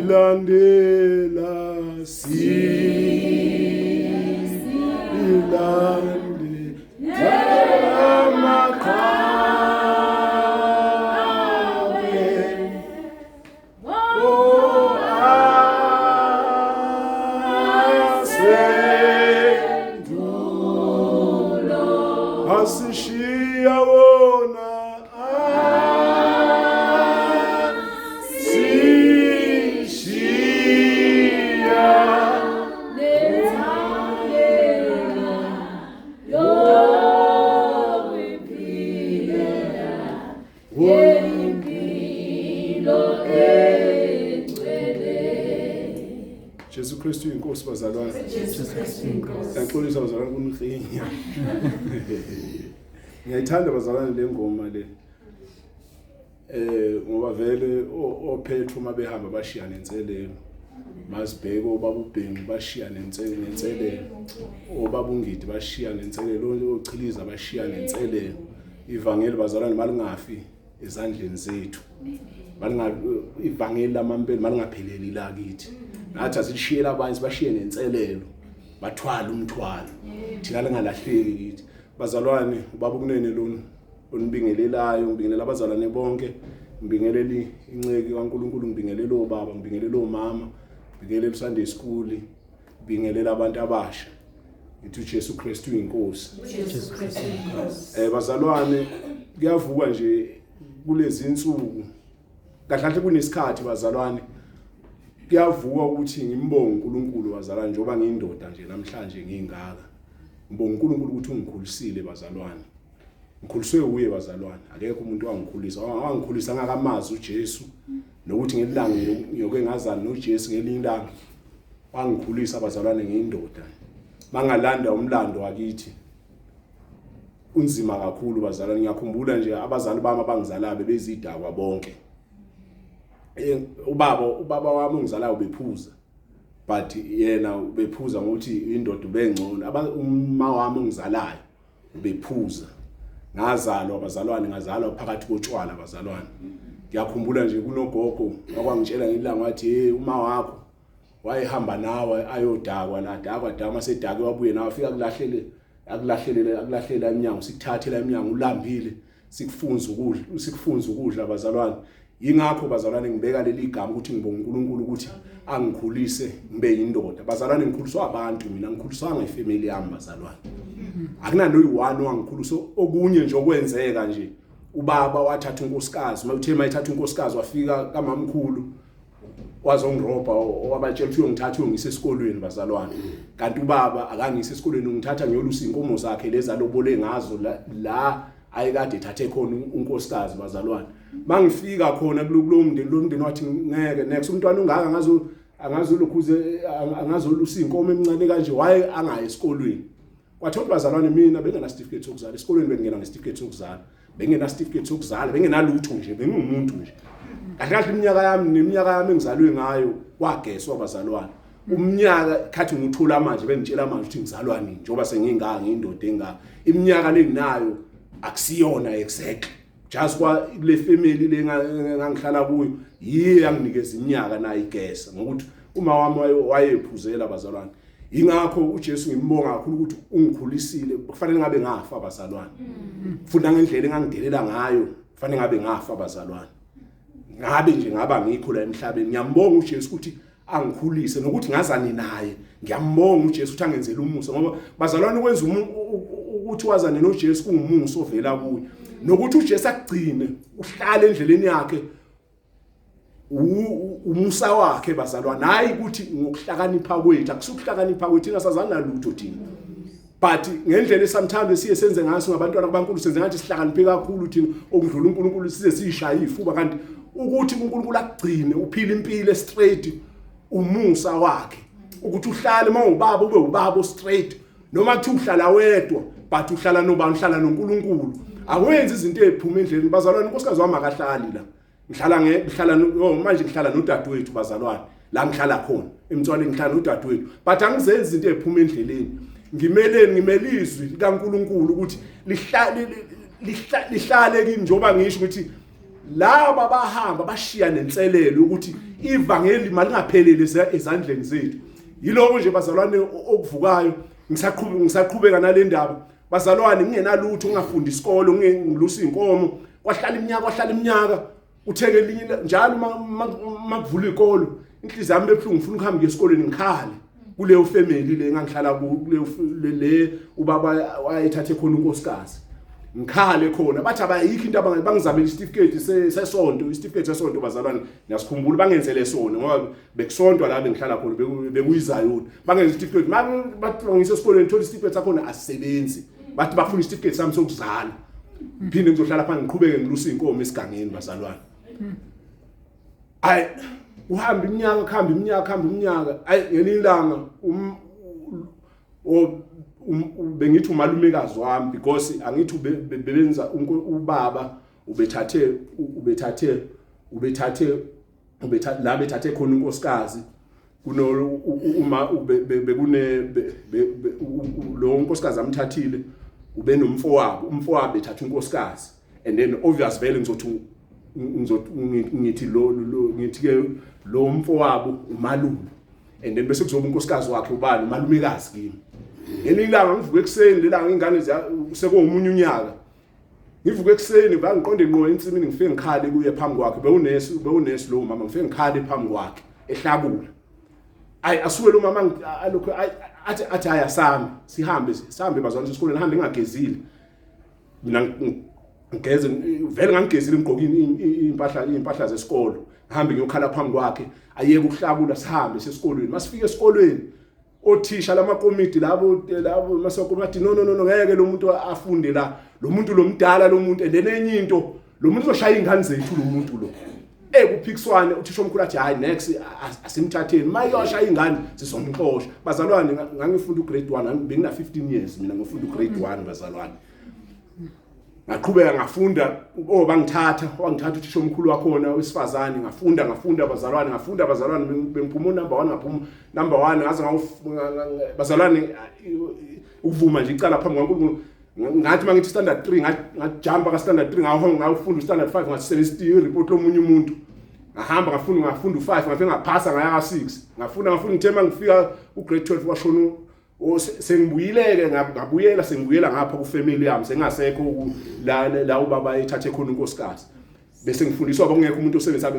Silandela, silandela amaqhawe. Oh, asendulo asishiya wona, asishiya Nethandela yokuyiphilela impilo engcwele. Jesu Kristu inkosi, bazalwane. Jesu Kristu inkosi. Ngiyaxolisa, bazalwane, kuniklinya. Ngiyayithanda, bazalwane, le ngoma le. Ngoba vele oPetro mabehamba bashiya nenselelo. Masibheke obaba uBhengu bashiya nenselelo. Obaba uNgidi bashiya nenselelo, oChiliza bashiya nenselelo. Ivangeli, bazalwane, malingafi ezandleni zethu. Malinga ivangeli lamampela malingapheleli la kithi. Nathi asilishiyela abanye, sibashiye nenselelo. Bathwala umthwalo. Thina lingalahleki kithi. Bazalwane, ubaba uKunene lona onibingelelayo, ngibingelela abazalwane bonke, ngibingelela inceki kaNkuluNkulu, ngibingelela obaba, ngibingelela omama, ngibingelela Sunday school, ngibingelela abantu abasha. Ngithi uJesu Kristu uyinkosi. Jesu Kristu inkosi. Bazalwane, kuyavuka nje kulezi insuku. Kahle kahle kunesikhathi, bazalwane, kuyavuka ukuthi ngimbonge uNkulunkulu, bazalwane, njengoba ngiyindoda nje namhlanje ngingaka. Ngibonga uNkulunkulu ukuthi ungikhulisile, bazalwane. Ngikhuliswe uye, bazalwane. Akekho umuntu wangikhulisa. Wangikhulisa ngakamazi uJesu. Nokuthi ngelanga ngiyoke ngazana noJesu ngelinye ilanga. Wangikhulisa, bazalwane, ngiyindoda. Mangalanda umlando wakithi unzima kakhulu, bazalwane. Ngiyakhumbula nje abazali bami abangizalayo bebezidakwa bonke. Ubaba wami ongizalayo bephuza, but yena ubephuza ngokuthi indoda ubengcono. Uma wami ongizalayo ubephuza. Ngazalwa, abazalwane, ngazalwa phakathi kotshwala, abazalwane. Ngiyakhumbula nje kunogogo wakwangitshela ngelanga, wathi, "Hey, uma wakho wayehamba nawe ayodakwa la, dakwa dakwa, masedake wabuye nawe, afika kulahlele, akulahlelele, akulahlela eminyango, sikuthathela eminyango ulambile, sikufunza ukudla, sikufunza ukudla." Bazalwane, ingakho, bazalwane, ngibeka leli gama ukuthi ngibonga uNkulunkulu ukuthi angikhulise ngibe yindoda. Bazalwane, ngikhuliswa abantu, mina ngikhuliswanga ifamily yami, bazalwane. Akunalo oyi-one owangikhulisa. Okunye nje okwenzeka nje, ubaba wathatha unkosikazi, mawuthe mayithatha unkosikazi wafika kamamkhulu wazongirobha, wabatshela ukuthi uyongithatha uyongisa esikolweni, bazalwane. Kanti ubaba akangisa esikolweni, ungithatha ngiyolusa inkomo zakhe lezi alobole ngazo la ayekade ethathe khona unkosikazi. Bazalwane, mangifika khona kulo mndeni, lo mndeni wathi, "Ngeke next umntwana ungaka ngazo angazolokhuze angazolusa inkomo emncane kanje." Waye angayi esikolweni. Kwathiwa, bazalwane, mina bengena certificate sokuzala. Esikolweni bengena ngesitifiketi sokuzala, bengena certificate sokuzala, bengenalutho nje, bengingumuntu nje. Kahle kahle iminyaka yami neminyaka yami engizalwe ngayo kwageswa, bazalwane. Umnyaka khathi nguthola manje, bengitshela manje ukuthi ngizalwa nini, njengoba sengingaka, ngiyindoda engaka, iminyaka lenginayo akusiyona exactly. Just kwa kule family le engangihlala kuyo yiyo yanginikeza iminyaka nayo igesa ngokuthi uma wami wayephuzela, bazalwane. Ingakho uJesu ngimbonga kakhulu ukuthi ungikhulisile. Kufanele ngabe ngafa, bazalwane. Funda ngendlela engangidelela ngayo, kufanele ngabe ngafa, bazalwane, ngabe nje ngaba ngikho la emhlabeni. Ngiyambonga uJesu ukuthi angikhulise nokuthi ngazani naye. Ngiyambonga uJesu ukuthi angenzele umusa, ngoba, bazalwane, ukwenza ukuthi wazane noJesu kungumusa ovela kuye, nokuthi uJesu akugcine uhlale endleleni yakhe umusa wakhe, bazalwane, hayi ukuthi ngokuhlakanipha kwethu. Akusukuhlakanipha kwethu, thina sazana lutho thina, but ngendlela sometimes siye senze ngaso ngabantwana kubankulu, senze ngathi sihlakaniphe kakhulu thina okudlula uNkulunkulu, size siyishaye ifuba. Kanti ukuthi uNkulunkulu akugcine uphila impilo straight umusa wakhe, ukuthi uhlale mawubaba ube ubaba straight, noma kuthi uhlala wedwa, but uhlala nobani? Uhlala noNkulunkulu, awenzi izinto eziphuma endleleni. Bazalwane, unkosikazi wami akahlali la ngihlala, ngihlala, oh, manje ngihlala nodadewethu, bazalwane, la ngihlala khona emtswaleni, ngihlala nodadewethu, but angizenzi izinto eziphuma endleleni. Ngimeleni? Ngimele izwi likaNkuluNkulu ukuthi lihlale, lihlale kimi, njengoba ngisho ukuthi Laba bahamba bashiya nenselelo ukuthi ivangeli malingapheleli ezandleni zethu. Yiloko nje bazalwane okuvukayo, ngisaqhubeka nalendaba bazalwane, ngingenalutho, ngingafundi isikolo, ngilusa inkomo. Kwahlala iminyaka, kwahlala iminyaka. Utheke elinye njalo makuvula ikolo, inhliziyo yami bebuhlungu, ngifuna ukuhamba ngiye esikolweni, ngikhale kuleyo family le engangihlala kuleyo le ubaba wayethathe khona unkosikazi, ngikhale khona. Bathi abayikho into abangayi bangizamela isitifiketi sesonto, isitifiketi sesonto bazalwane, ngiyasikhumbula, bangenzele sona ngoba bekusontwa la bengihlala khona, bekuyizayoni. Bangenza isitifiketi, bathi ngise esikolweni, thola isitifiketi sakhona asisebenzi. Bathi bafuna isitifiketi sami sokuzalwa. Ngiphinde ngizohlala phansi, ngiqhubeke ngilusa inkomo esigangeni bazalwane. Ayi, uhamba iminyaka, kuhamba iminyaka, kuhamba iminyaka. Ayi, ngelinye ilanga bengithi umalumekazi wami, because angithi bebenza ubaba ubethathe la bethathe khona unkosikazi, kuno uma bekune lo unkosikazi amthathile ube nomfowabo, umfowabo bethatha unkosikazi, and then obvious vele ngizothi ngithi lo ngithi ke lo mfowabo umalume, and then bese kuzoba unkosikazi wakhe ubani, umalumekazi kimi. Ngelinye ilanga ngivuka ekuseni, lelanga ingane sekuwomunye unyaka, ngivuka ekuseni, bangiqonde ngqo ensimini, ngifike ngikhale kuye phambi kwakhe. Bewunesi lo mama. Ngifike ngikhale phambi kwakhe ehlakula. Ayi, asuke lo mama alokhu athi hayi, asami sihambe, sihambe bazalwane esikoleni. Hambe ngingagezile mina, ngigeze vele, ngangigezile, ngigqoke impahla zesikolo. Ngihambe ngiyokhala phambi kwakhe, ayeke ukuhlakula, sihambe sesikolweni. Masifika esikolweni, othisha lamakomiti labo masokomati, "No, no, no, no, ngeke lo muntu afunde la, lo muntu lo mdala lo muntu, and then enye into, lo muntu uzoshaya ingane zethu lo muntu lo." Kuphikiswane, uthisha omkhulu athi, "Hayi, next asimthatheni, mayoshaya ingane sizomxosha." Bazalwane, ngangifunda ugrade 1, bengina 15 years mina ngifunda ugrade 1 bazalwane. Ngaqhubeka ngafunda, oh, bangithatha, wangithatha uthisha omkhulu wakhona wesifazane. Ngafunda, ngafunda bazalwane, ngafunda bazalwane, bengiphuma number 1, ngaphuma number 1 ngaze bazalwane, ukuvuma nje icala phambi kwaNkulunkulu, ngathi mangithi standard 3, ngajumpa ka standard 3, ngahonga ngafunda standard 5, ngasebenzisa i-report lomunye umuntu. Ngahamba ngafunda, ngafunda u5, ngafika ngaphasa, ngaya ka6, ngafunda, ngafunda. Ngithe mangifika ugrade 12, washona sengibuyileke, ngabuyela, sengibuyela ngapha kufamily yami, sengasekho la ubaba ethathe khona unkosikazi. Bese ngifundiswa, bokungekho umuntu osebenza,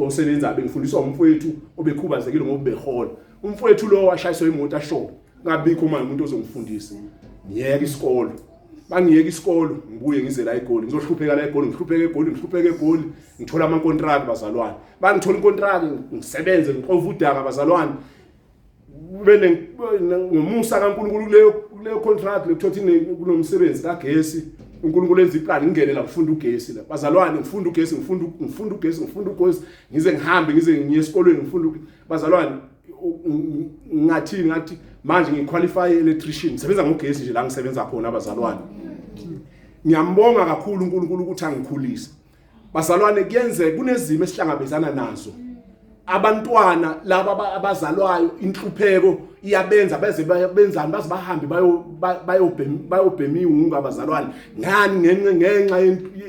osebenza, bengifundiswa umfowethu obekhubazekile ngoba behola. Umfowethu lo washayiswa imoto, ashona, ngabikho manje umuntu ozongifundisa. Ngiyeka isikolo, bangiyeka isikolo, ngibuye ngize la eGoli, ngizohlupheka la eGoli, ngihlupheke eGoli, ngihlupheke eGoli, ngithola ama-contract bazalwane. Bangithola icontract, ngisebenze, ngiqova udaka bazalwane. Kube ngomusa kaNkulunkulu kuleyo contract lekuthothi kunomsebenzi kagesi, uNkulunkulu enza iplan, ngingene la ngifunda ugesi la bazalwane, ngifunda ugesi, ngifunda ugesi, ngifunda ugesi, ngize ngihambe ngize ngiye esikolweni, ngifunda bazalwane. Ngathini? Ngathi manje ngiqualify electrician, ngisebenza ngogesi nje la ngisebenza khona abazalwane. Ngiyambonga kakhulu uNkulunkulu ukuthi angikhulise bazalwane. Kuyenzeka kunezimo esihlangabezana nazo. Abantwana laba abazalwayo, inhlupheko iyabenza beze benzani, baze bahambe bayobhema iwunga abazalwane. Ngani? Ngenxa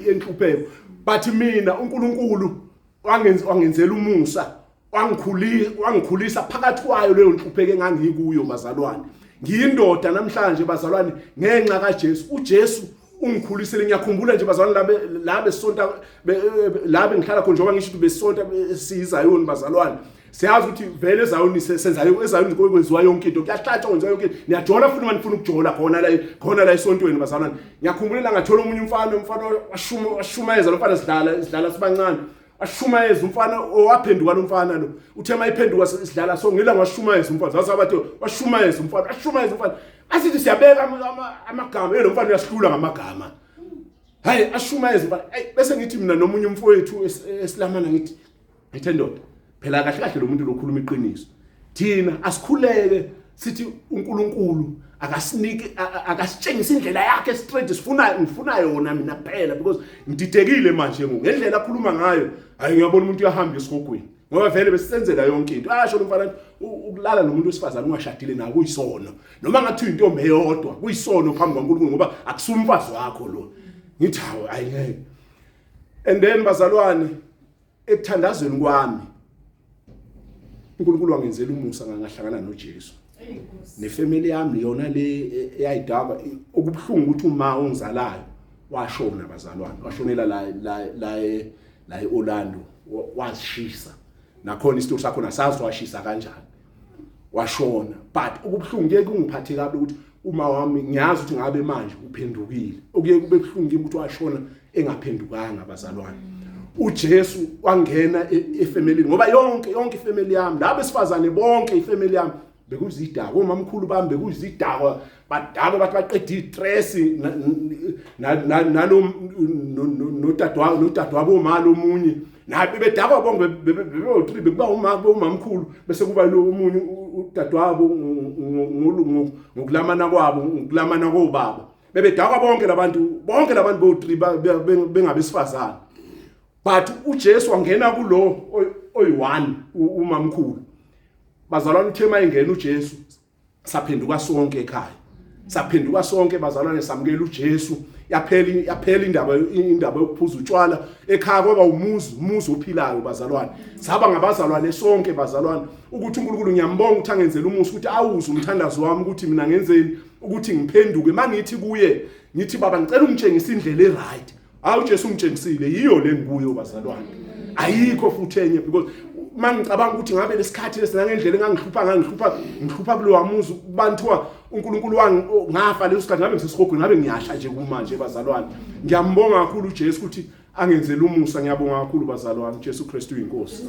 yenhlupheko. But mina uNkulunkulu wangenzela umusa, wangikhulisa phakathi kwayo leyo nhlupheko engangikuyo bazalwane. Ngiyindoda namhlanje bazalwane ngenxa kaJesu. UJesu ungikhulisile. Ngiyakhumbula nje bazalwane, labe la besonta, la bengihlala khona, njengoba ngisho ukuthi besonta siyizayoni bazalwane. Siyazi ukuthi vele ezayoni senza, ezayoni kwenziwa yonke into, kuyahlatshwa, kwenziwa yonke into, niyajola futhi uma nifuna ukujola khona la esontweni bazalwane. Ngiyakhumbula ngathola omunye umfana washumayeza lo mfana, sidlala sibancane, washumayeza umfana owaphenduka. Lo mfana lo uthe mayiphenduka, sidlala so ngila, washumayeza umfana, zasabathi washumayeza umfana, washumayeza umfana. Asithi siyabeka amagama, lo mfana uyasihlula ngamagama. Hayi, ashumayeza umfana. Hey, bese ngithi mina nomunye umfowethu esilamana, ngithi, "Ndoda, phela kahle kahle lo muntu lokhuluma iqiniso. Thina asikhuleke sithi uNkulunkulu akasiniki, akasitshengisa indlela yakhe straight. Sifuna, ngifuna yona mina kuphela, because ngididekile manje ngendlela akhuluma ngayo. Hayi, ngiyabona umuntu uyahamba esigogweni, ngoba vele besisenzela yonke into." Asho lo mfana, ukulala nomuntu wesifazane ungashadile naye kuyisono, noma ngathi uyintombi eyodwa, kuyisono phambi kwaNkulunkulu, ngoba akusumfazi wakho lo. Ngithi, "Hawu, ayingeke." And then bazalwane, ekuthandazweni kwami uNkulunkulu wangenzela umusa, ngahlangana noJesu nefamily yami yona le eyayidakwa. Okubuhlungu ukuthi uma ongizalayo washona bazalwane, washonela la eOrlando, wazishisa. Nakhona isitori sakho nasazi washisa kanjani, washona. But okubuhlungu kuye kungiphathe kabi ukuthi uma wami, ngiyazi ukuthi ngabe manje uphendukile. Okuye kube buhlungu kimi ukuthi washona engaphendukanga bazalwane. uJesu wangena efamily, ngoba yonke yonke ifamily yami, labo besifazane bonke, ifamily yami bekuzidakwa. Omamkhulu bami bekuzidakwa, badakwa bathi baqeda istress nalo nodadewabo omalo omunye nabe bedakwa bonke, bebe-three, bekuba uma umamkhulu, bese kuba lo omunye udadewabo ngokulamana kwabo, ngokulamana kobaba. Bebedakwa bonke labantu, bonke labantu bo-three bengabesifazane. But uJesu wangena kulo oyi-one, umamkhulu bazalwane. Uthe mayengena uJesu, saphenduka sonke ekhaya, saphenduka sonke bazalwane, samukela uJesu. Yaphela, yaphela indaba yokuphuza utshwala ekhaya. Kwaba umuzi ophilayo bazalwane, saba ngabazalwane sonke bazalwane. Ukuthi uNkulunkulu ngiyambonga ukuthi angenzele umusa ukuthi awuze umthandazo wami, ukuthi mina ngenzeni, ukuthi ngiphenduke. Mangithi kuye, ngithi, "Baba, ngicela ungitshengise indlela eright." Hayi, uJesu ungitshengisile, yiyo le ngikuyo bazalwane, ayikho futhi enye. Because mangicabanga ukuthi ngabe lesikhathi lesinangendlela engangihlupha, ngangihlupha, ngihlupha kulowa muzi banthiwa uNkulunkulu wangi ngafa leso sikhathi, ngabe ngisesihogweni, ngabe ngiyasha nje kumanje bazalwane. Ngiyambonga kakhulu uJesu ukuthi angenzele umusa. Ngiyabonga kakhulu bazalwane. Jesu Kristu uyinkosi.